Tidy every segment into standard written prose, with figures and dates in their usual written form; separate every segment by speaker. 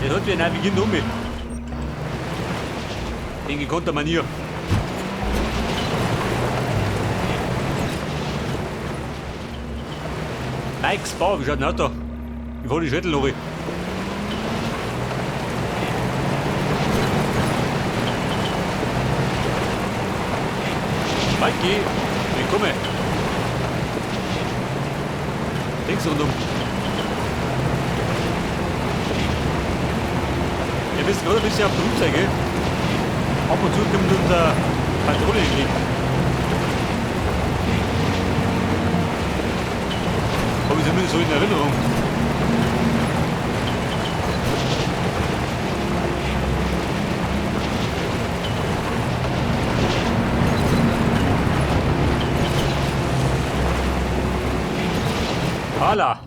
Speaker 1: Der sollte ja navigieren um mich. In gekonnter Manier. Mike's Bar, wie schaut denn aus da? Ich fahr die Schädel noch. Mikey, ich komme. Links rundum. Wir müssen gerade ein bisschen auf der Hut sein, gell? Ab und zu kommt unser Patrouille entgegen. Habe ich zumindest so in Erinnerung. Hala.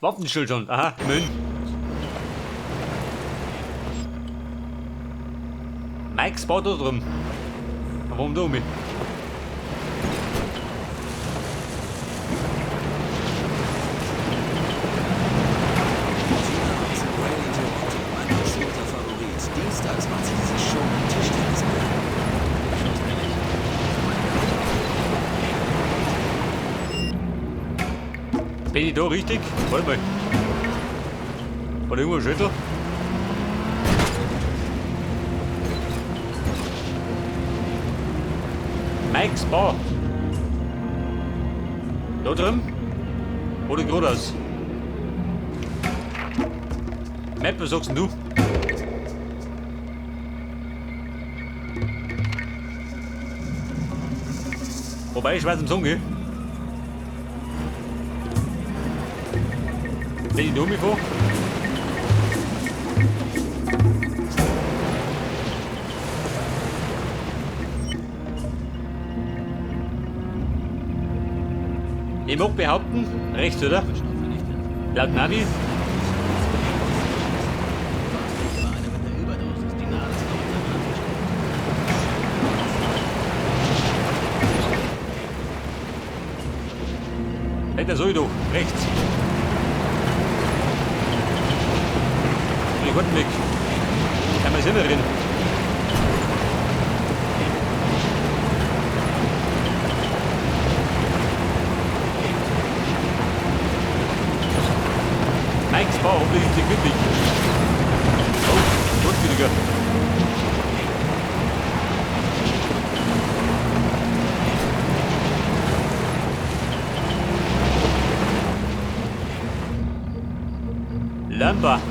Speaker 1: Waffenstillstand, aha, immerhin. Mike's Bar da drin. Warum da um mich?
Speaker 2: Tina aus Rally Toronto, ein absoluter Favorit. Dienstags macht sie diese Show mit Tischtennisbällen.
Speaker 1: Bin ich da richtig? Warte mal. War da irgendwo ein Schüttel? Mike's Bar. Da drin? Oder geradeaus? Map, was sagst denn du? Wobei, ich weiß im Song, gell? Bin ich da vor? Ich mag behaupten, rechts, oder? Laut Navi. Hey, da soll ich doch, rechts. Den guten Weg. Einmal sind wir drin. Mike's Bar, hoffentlich ist sie glücklich. Oh, Rundwürdiger. Lampa.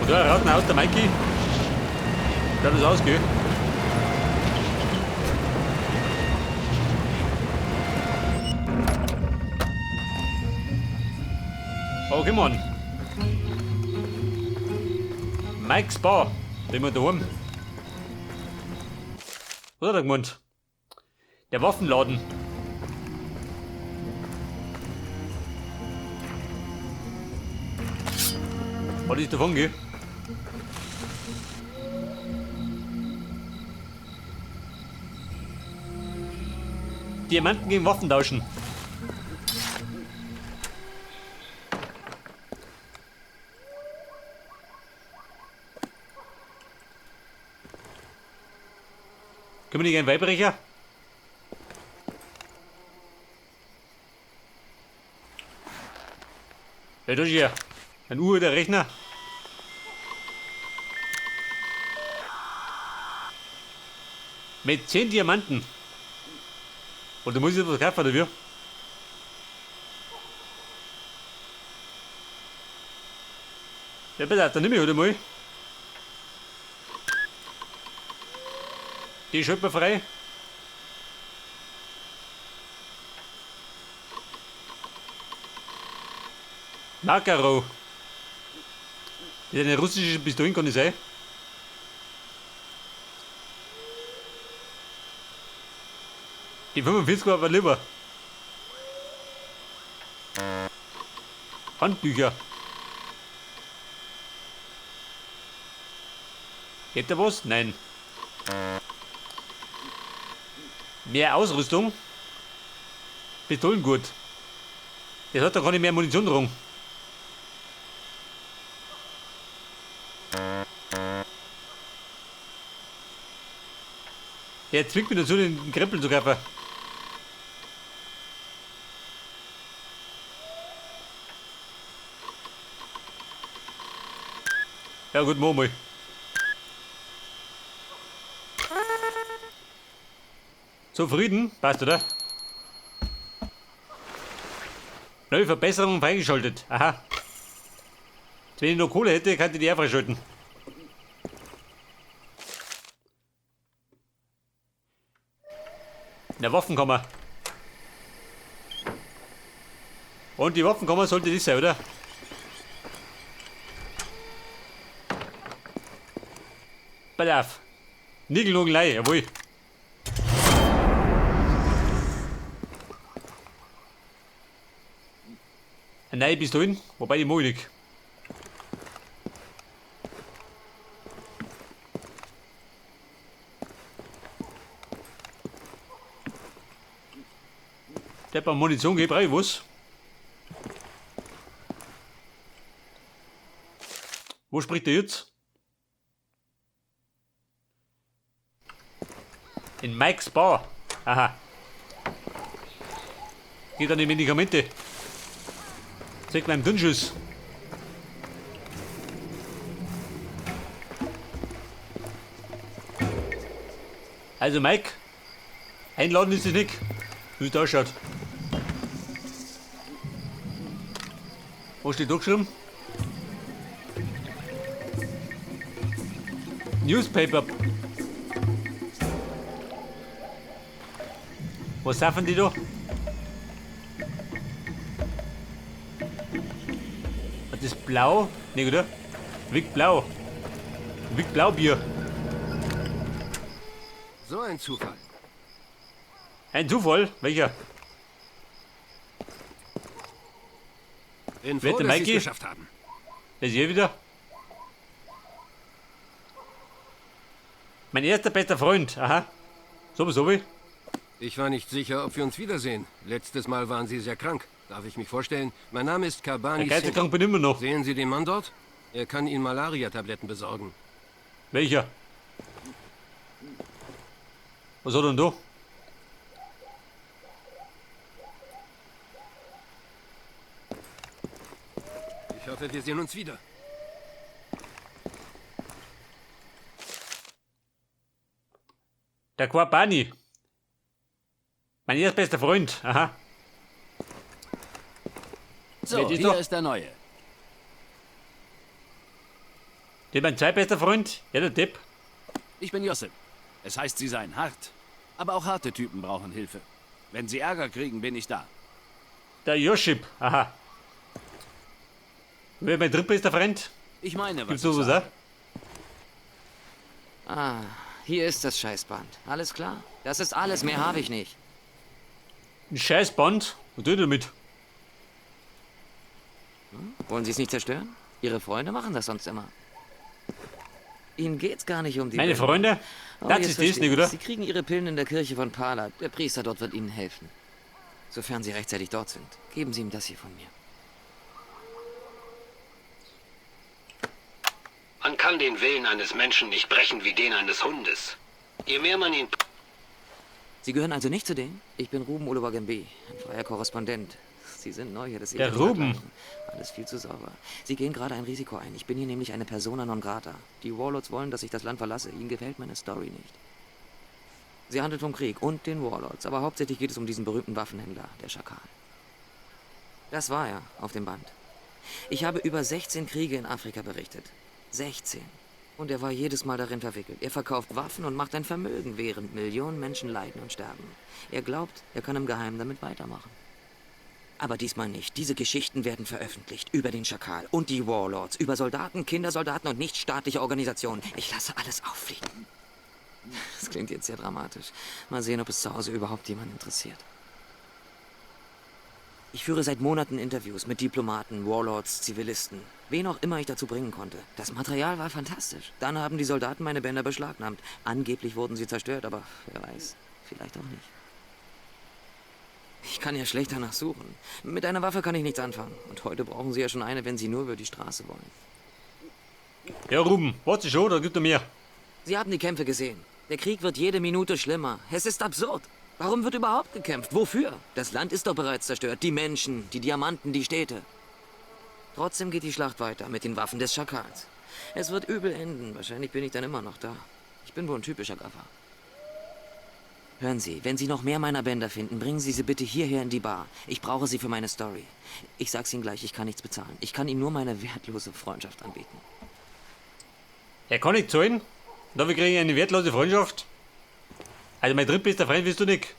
Speaker 1: Und da raten aus der Mikey. Schaut das aus, gell? Okay, Mann. Mike's Bar. Den wir daheim. Was hat er gemeint? Der Waffenladen. Was ist davon, gell? Diamanten gegen Waffen tauschen. Können wir nicht einen Weibrecher? Ja, das ist ja ein uralter Rechner. Mit 10 Diamanten. Und du musst jetzt was kaufen dafür. Ja, bitte, dann nimm ich heute mal. Die schalten wir frei. Makarov. Das ist eine russische Pistole, kann das sein? Die 45 war aber lieber. Handbücher. Geht da was? Nein. Mehr Ausrüstung. Pistolengurt. Das hat doch gar nicht mehr Munition drin. Der zwingt mich dazu, den Krempel zu kaufen. Ja gut, machen wir mal. Zufrieden? Passt, oder? Neue Verbesserung freigeschaltet. Aha. Wenn ich noch Kohle hätte, könnte ich die auch freischalten. In der Waffenkammer. Und die Waffenkammer sollte das sein, oder? Pass auf. Nigelnagelneu, jawohl. Eine neue Pistolen, wobei die mag ich nicht. Der bei Munition geht, brauche ich was. Wo spricht der jetzt? In Mike's Bar. Aha. Geht an die Medikamente. Zeig meinem Dünnschuss. Also Mike, einladen ist es nicht, wie es da ausschaut. Was steht da geschrieben? Newspaper. Was saufen die da? Das ist blau? Ne, oder? Wick blau. Wick blau Bier.
Speaker 3: So ein Zufall.
Speaker 1: Ein Zufall? Welcher?
Speaker 3: Bin
Speaker 1: Wer
Speaker 3: froh,
Speaker 1: der
Speaker 3: dass Sie's
Speaker 1: Mikey?
Speaker 3: geschafft haben.
Speaker 1: Der ist hier wieder. Mein erster bester Freund. Aha. So, so wie.
Speaker 3: Ich war nicht sicher, ob wir uns wiedersehen. Letztes Mal waren Sie sehr krank. Darf ich mich vorstellen? Mein Name ist Kabani
Speaker 1: Der
Speaker 3: Singh.
Speaker 1: geisteskrank bin ich immer noch.
Speaker 3: Sehen Sie den Mann dort? Er kann Ihnen Malaria-Tabletten besorgen.
Speaker 1: Welcher? Was hat er denn da?
Speaker 3: Ich hoffe, wir sehen uns wieder.
Speaker 1: Der Kwabani. Mein erstbester Freund. Aha.
Speaker 2: So,
Speaker 1: Wer ist
Speaker 2: hier
Speaker 1: doch?
Speaker 2: ist der Neue.
Speaker 1: Der mein zweitbester Freund. Ja, der Depp.
Speaker 2: Ich bin Josip. Es heißt, Sie seien hart. Aber auch harte Typen brauchen Hilfe. Wenn Sie Ärger kriegen, bin ich da.
Speaker 1: Der Joship. Aha. Wer mein drittbester Freund?
Speaker 2: Ich meine, was
Speaker 1: Gibt's
Speaker 2: ich
Speaker 1: sowas
Speaker 2: sage.
Speaker 1: auch?
Speaker 4: Ah, hier ist das Scheißband. Alles klar? Das ist alles, mehr habe ich nicht.
Speaker 1: Ein Scheißband. Was tut ihr damit?
Speaker 4: Wollen Sie es nicht zerstören? Ihre Freunde machen das sonst immer. Ihnen geht's gar nicht um die
Speaker 1: Meine
Speaker 4: Bänder.
Speaker 1: Freunde?
Speaker 4: Oh,
Speaker 1: Das
Speaker 4: jetzt
Speaker 1: ist das
Speaker 4: verstehe
Speaker 1: nicht,
Speaker 4: ich.
Speaker 1: oder?
Speaker 4: Sie kriegen Ihre Pillen in der Kirche von Pala. Der Priester dort wird Ihnen helfen. Sofern Sie rechtzeitig dort sind. Geben Sie ihm das hier von mir.
Speaker 3: Man kann den Willen eines Menschen nicht brechen wie den eines Hundes. Je mehr man ihn
Speaker 4: Sie gehören also nicht zu denen? Ich bin Ruben Oluwagembe, ein freier Korrespondent. Sie sind neu hier, das sehe
Speaker 1: Der
Speaker 4: ich jetzt
Speaker 1: Ruben.
Speaker 4: gerade. Alles viel zu sauber. Sie gehen gerade ein Risiko ein. Ich bin hier nämlich eine Persona non grata. Die Warlords wollen, dass ich das Land verlasse. Ihnen gefällt meine Story nicht. Sie handelt vom Krieg und den Warlords, aber hauptsächlich geht es um diesen berühmten Waffenhändler, der Schakal. Das war er auf dem Band. Ich habe über 16 Kriege in Afrika berichtet. 16. Und er war jedes Mal darin verwickelt. Er verkauft Waffen und macht ein Vermögen, während Millionen Menschen leiden und sterben. Er glaubt, er kann im Geheimen damit weitermachen. Aber diesmal nicht. Diese Geschichten werden veröffentlicht über den Schakal und die Warlords, über Soldaten, Kindersoldaten und nichtstaatliche Organisationen. Ich lasse alles auffliegen. Das klingt jetzt sehr dramatisch. Mal sehen, ob es zu Hause überhaupt jemand interessiert. Ich führe seit Monaten Interviews mit Diplomaten, Warlords, Zivilisten. Wen auch immer ich dazu bringen konnte. Das Material war fantastisch. Dann haben die Soldaten meine Bänder beschlagnahmt. Angeblich wurden sie zerstört, aber wer weiß, vielleicht auch nicht. Ich kann ja schlecht danach suchen. Mit einer Waffe kann ich nichts anfangen. Und heute brauchen sie ja schon eine, wenn sie nur über die Straße wollen.
Speaker 1: Ja, Ruben, warte schon, da gibt er mehr.
Speaker 4: Sie haben die Kämpfe gesehen. Der Krieg wird jede Minute schlimmer. Es ist absurd. Warum wird überhaupt gekämpft? Wofür? Das Land ist doch bereits zerstört. Die Menschen, die Diamanten, die Städte. Trotzdem geht die Schlacht weiter mit den Waffen des Schakals. Es wird übel enden. Wahrscheinlich bin ich dann immer noch da. Ich bin wohl ein typischer Gaffer. Hören Sie, wenn Sie noch mehr meiner Bänder finden, bringen Sie sie bitte hierher in die Bar. Ich brauche sie für meine Story. Ich sag's Ihnen gleich, ich kann nichts bezahlen. Ich kann Ihnen nur meine wertlose Freundschaft anbieten.
Speaker 1: Er kann nicht zahlen. Dafür kriege ich eine wertlose Freundschaft. Also mein drittbester Freund bist du nicht.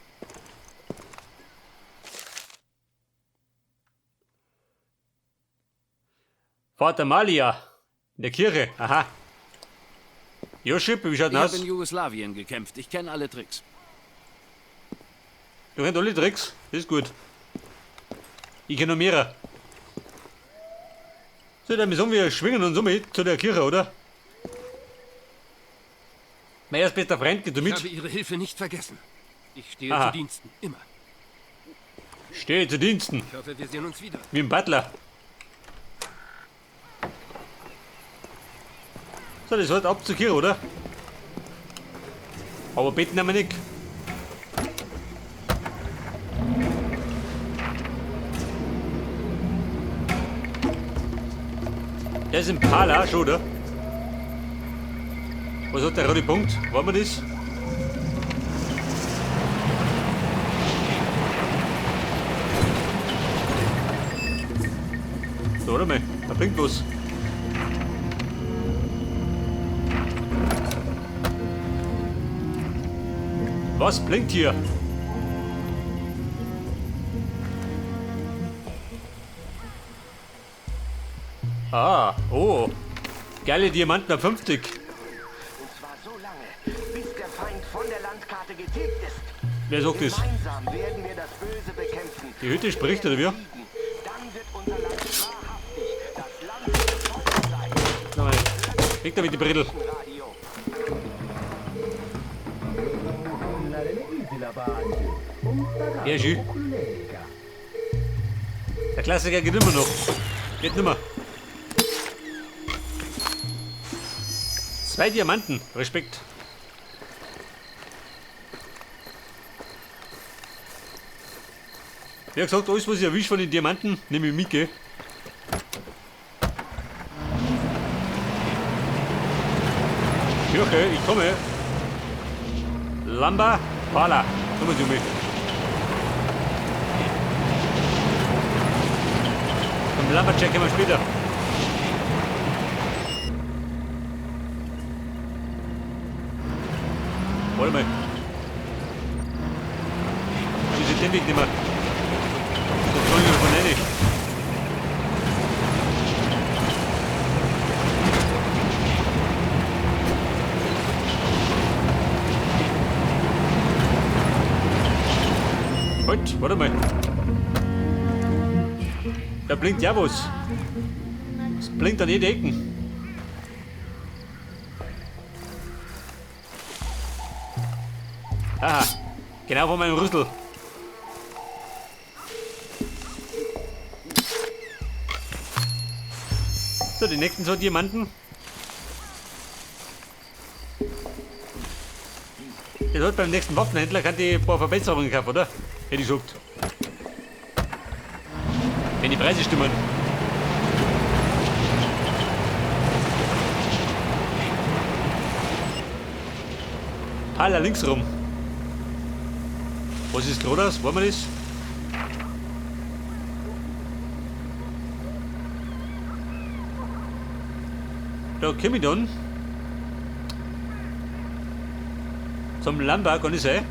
Speaker 1: Vater Malia. In der Kirche. Aha. Josip, wie schaut
Speaker 2: Ich
Speaker 1: denn
Speaker 2: habe
Speaker 1: aus?
Speaker 2: in Jugoslawien gekämpft. Ich kenne alle Tricks.
Speaker 1: Du kennst alle Tricks. Das ist gut. Ich kenne noch mehrere. So, dann müssen wir schwingen und so mit zu der Kirche, oder? Mein erstbester Freund geht du
Speaker 3: Ich
Speaker 1: mit.
Speaker 3: habe Ihre Hilfe nicht vergessen. Ich stehe
Speaker 1: Aha.
Speaker 3: zu Diensten. Immer.
Speaker 1: Stehe zu Diensten.
Speaker 3: Ich hoffe, wir sehen uns wieder.
Speaker 1: Wie ein Butler. So, das wird ab zur Kirche, oder? Aber beten haben wir nicht. Der ist ein Pala schon, oder? Was hat der rote Punkt? Wollen wir das? So, warte mal, da blinkt was. Was blinkt hier? Ah, oh. Geile Diamanten ab 50.
Speaker 5: Und zwar so lange, bis der Feind von der Landkarte getilgt ist.
Speaker 1: Wer sagt das?
Speaker 5: Gemeinsam werden wir das Böse bekämpfen.
Speaker 1: Die Hütte spricht, oder wie?
Speaker 5: Siegen. Dann wird unser Land wahrhaftig das Land des Volkes sein.
Speaker 1: Na, mal. Weg damit die Brittel.
Speaker 5: Radio.
Speaker 1: Ja, schön. Der Klassiker geht immer noch. Geht nimmer. 2 Diamanten. Respekt. Wie gesagt, alles, was ich erwische von den Diamanten, nehme ich mit, gell? Kirche, ich komme. Lamba, Pala. Kommen Sie mit. Zum Lumberjack kommen wir später. Warte mal. Ich will den Weg nicht mehr. Da soll ich von rein. Halt, warte mal. Da blinkt ja was. Es blinkt an jeder Ecke. Aha, genau vor meinem Rüssel. So, die nächsten 2 Diamanten. Der sollte beim nächsten Waffenhändler kann die ein paar Verbesserungen kaufen, oder? Hätte ich gesagt. Wenn die Preise stimmen. Pala links rum. Was ist gerade aus? Wollen wir das? Da komm ich dann. Zum Lamba kann ich sein.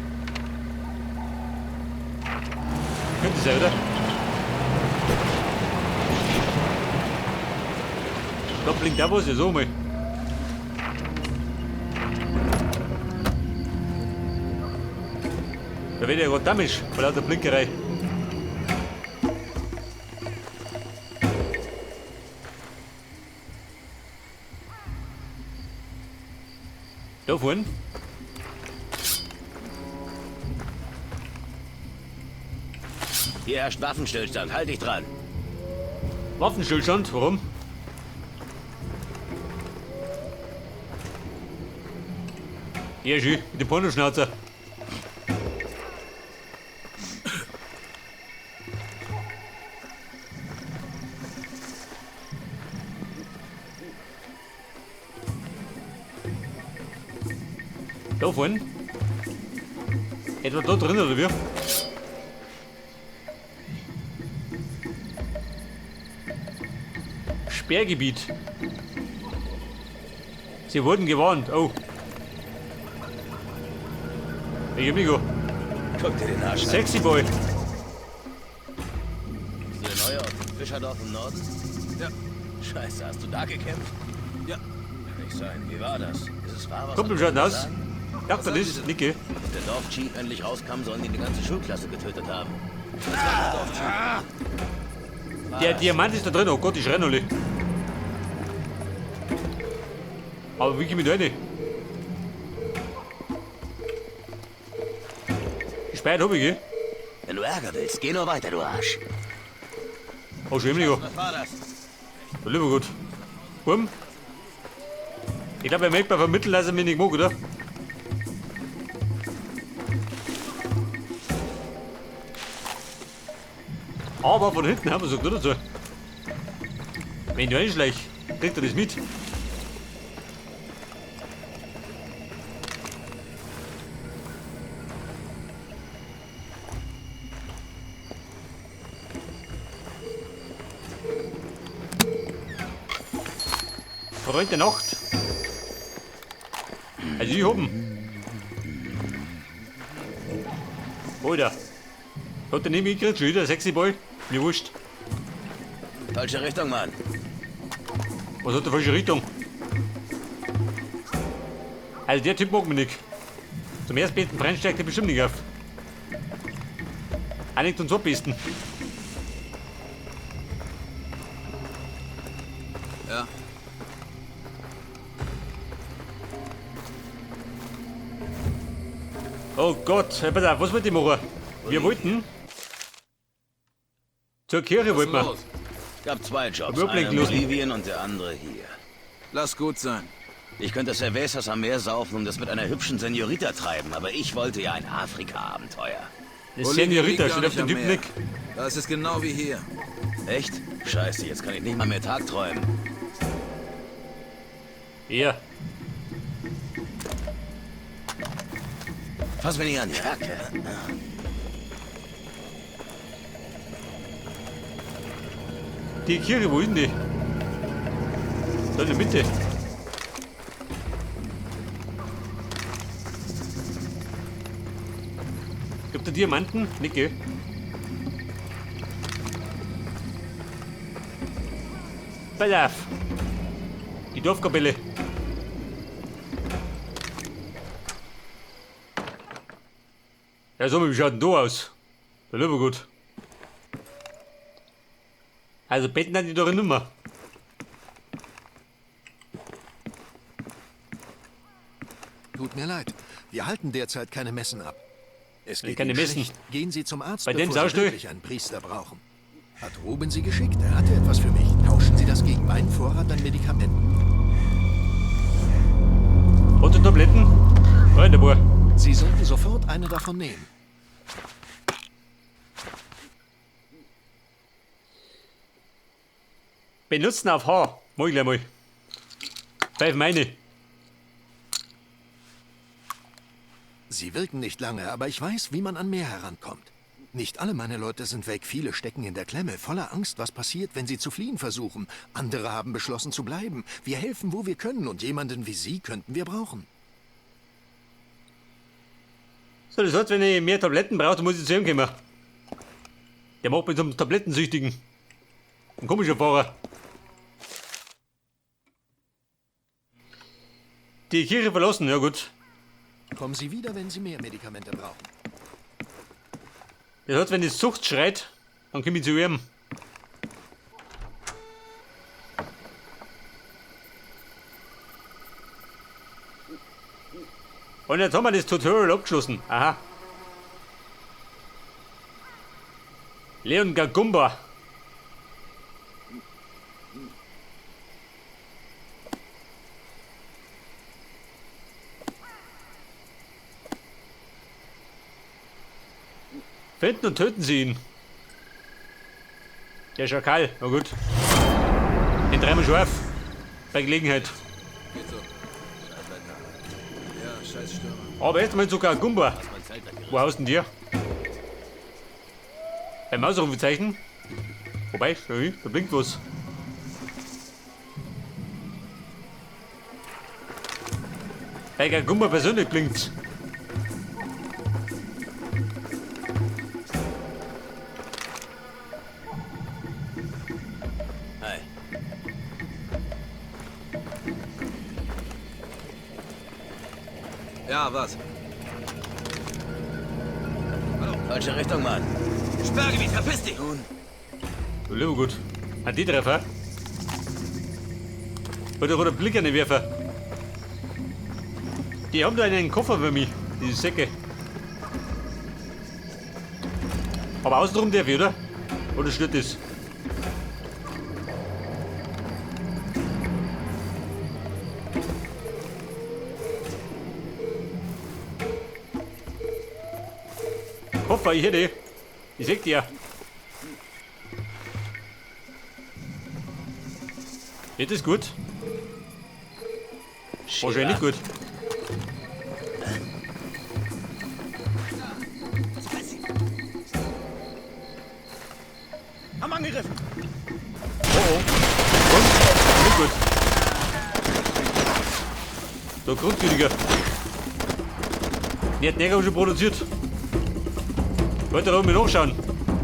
Speaker 1: Könnte sein, oder? Da blinkt auch was, ja so mal. Da wird ja gerade damisch vor lauter Blinkerei. Da vorne.
Speaker 6: Hier herrscht Waffenstillstand. Halt dich dran.
Speaker 1: Waffenstillstand? Warum? Ja, schön. Mit dem Pornoschnauzer. Da vorne. Etwa da drin, oder wie? Sperrgebiet. Sie wurden gewarnt. Oh. Hey, amigo.
Speaker 6: Guck dir den Arsch an.
Speaker 1: Sexy Boy.
Speaker 6: Bist du der Neue aus dem Fischerdorf im Norden?
Speaker 2: Ja.
Speaker 6: Scheiße, hast du da gekämpft?
Speaker 2: Ja.
Speaker 6: Kann nicht sein. Wie war das? Ist es wahr, was
Speaker 1: Kommt
Speaker 6: andere
Speaker 1: schon aus.
Speaker 6: sagen?
Speaker 1: Dachte
Speaker 2: sagen
Speaker 1: das,
Speaker 2: Sie denn?
Speaker 1: Nicke.
Speaker 6: Als der Dorfchief endlich rauskam, sollen die die ganze Schulklasse getötet haben.
Speaker 1: Der Diamant ist da drin. Oh Gott, ich renne alle. Aber wie komme ich da rein? Gespeichert hab ich, gell?
Speaker 6: Wenn du Ärger willst, geh nur weiter, du Arsch.
Speaker 1: Oh, schön, amigo.
Speaker 6: Was war das?
Speaker 1: Ja, lieber gut. Um. Ich glaube, er möchte mir vermitteln, dass er mich nicht mag, oder? Aber von hinten haben wir so oder so. Wenn ich reinschleich, kriegt er das mit. Freund der Nacht. Also ich hab ihn. Alter. Hat der nicht mitgekriegt? Schon wieder sexy Boy? Mir wurscht.
Speaker 6: Falsche Richtung, Mann.
Speaker 1: Was hat der falsche Richtung? Also der Typ mag mich nicht. Zum erstbesten Freund steigt er bestimmt nicht auf. Auch nicht zum zweitbesten.
Speaker 2: Ja.
Speaker 1: Oh Gott, hey, pass auf, was wollt ihr machen? Wir wollten... Zur Kirche wollten wir.
Speaker 2: Los.
Speaker 6: Gab zwei Jobs.
Speaker 1: Hab ich
Speaker 6: Einer in
Speaker 1: ablenken lassen.
Speaker 6: Bolivien und der andere hier.
Speaker 2: Lass gut sein.
Speaker 6: Ich könnte Cervezas am Meer saufen und das mit einer hübschen Senorita treiben, aber ich wollte ja ein Afrika-Abenteuer.
Speaker 1: Das
Speaker 2: Bolivien
Speaker 1: Senorita
Speaker 2: liegt gar
Speaker 1: steht auf
Speaker 2: nicht
Speaker 1: dem
Speaker 2: am
Speaker 1: Typen
Speaker 2: Meer.
Speaker 1: nicht.
Speaker 2: Da ist es genau wie hier.
Speaker 6: Echt? Scheiße, jetzt kann ich nicht mal mehr tagträumen.
Speaker 1: Ja.
Speaker 6: Fass mich nicht an, Jacke.
Speaker 1: Die Kirche, wo ist denn die? Da in der Mitte. Gibt da Diamanten? Nicht, gell? Pass auf. Die Dorfkapelle. Ja, so, wie schaut denn da aus? Da lieber gut. Also betten hat die doch nimmer.
Speaker 7: Tut mir leid. Wir halten derzeit keine Messen ab. Es geht
Speaker 1: Keine
Speaker 7: Ihnen
Speaker 1: Messen.
Speaker 7: schlecht. Gehen Sie zum Arzt,
Speaker 1: Bei dem
Speaker 7: bevor Sie
Speaker 1: Saustall?
Speaker 7: wirklich einen Priester brauchen. Hat Ruben Sie geschickt? Er hatte etwas für mich. Tauschen Sie das gegen meinen Vorrat an Medikamenten.
Speaker 1: Hat er Tabletten? Rein, der Boah.
Speaker 7: Sie sollten sofort eine davon nehmen.
Speaker 1: Benutzen auf H. Mach ich gleich mal. Pfeif meine.
Speaker 7: Sie wirken nicht lange, aber ich weiß, wie man an mehr herankommt. Nicht alle meine Leute sind weg. Viele stecken in der Klemme, voller Angst, was passiert, wenn sie zu fliehen versuchen. Andere haben beschlossen zu bleiben. Wir helfen, wo wir können, und jemanden wie Sie könnten wir brauchen.
Speaker 1: So, das heißt, wenn ich mehr Tabletten brauche, dann muss ich zu ihm kommen. Der macht mich zum Tablettensüchtigen. Ein komischer Fahrer. Die Kirche verlassen, ja gut.
Speaker 7: Kommen Sie wieder, wenn Sie mehr Medikamente brauchen.
Speaker 1: Das heißt, wenn die Sucht schreit, dann komme ich zu ihm. Und jetzt haben wir das Tutorial abgeschlossen. Aha. Leon Gagumba. Finden und töten Sie ihn. Der Schakal, na gut. Den treiben wir schon auf. Bei Gelegenheit.
Speaker 3: Geht so. Ja, scheiß Stürmer.
Speaker 1: Aber erst mal sogar Gumba. Wo haust denn dir? Beim Ausrufezeichen? Wobei, da blinkt was. Bei Gumba persönlich blinkt's.
Speaker 6: Hey.
Speaker 3: Ja, was?
Speaker 6: Falsche Richtung, Mann.
Speaker 3: Sperrgebiet, verpiss dich!
Speaker 6: Nun,
Speaker 1: Lieber gut. An die Treffer. Oder roter Blick an den Werfer. Die haben da einen Koffer für mich, diese Säcke. Aber außenrum darf ich, oder? Oder stört das? Koffer, ich hätte. Ich seh dir. Geht das gut? Wahrscheinlich nicht gut.
Speaker 6: Haben angegriffen.
Speaker 1: Oh oh. Und? Nicht gut. Der Grundgütiger. Die hat Neger schon produziert. Wollte da oben nachschauen.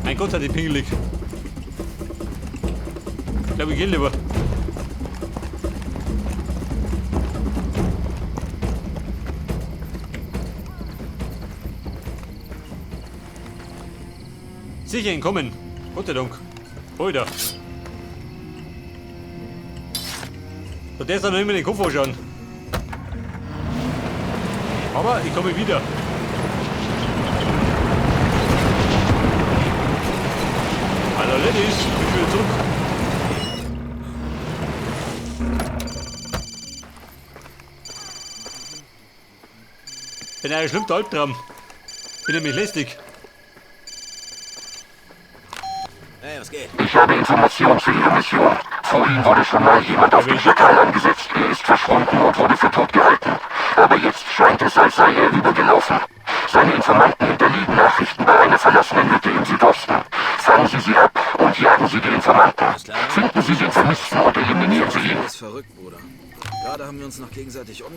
Speaker 1: Mein Gott, hat die pingelig. Ich glaube, ich gehe lieber. Sicher entkommen. Gott sei Dank. Alter. Da darfst du noch immer den Kopf anschauen. Aber ich komme wieder. Hallo Ladies, ich bin wieder zurück. Bin ein schlimmster Albtraum. Bin nämlich lästig.
Speaker 6: Hey, was geht?
Speaker 8: Ich habe Informationen zu Ihrer Mission. Vor Ihnen wurde schon mal jemand auf den Schakal angesetzt. Er ist verschwunden und wurde für tot gehalten. Aber jetzt scheint es, als sei er übergelaufen. Seine Informanten hinterliegen Nachrichten bei einer verlassenen Hütte im Südosten. Fangen Sie sie ab und jagen Sie die Informanten. Finden Sie den Vermissten und eliminieren Sie ihn.
Speaker 9: Das ist verrückt, Bruder. Gerade haben wir uns noch gegenseitig umge...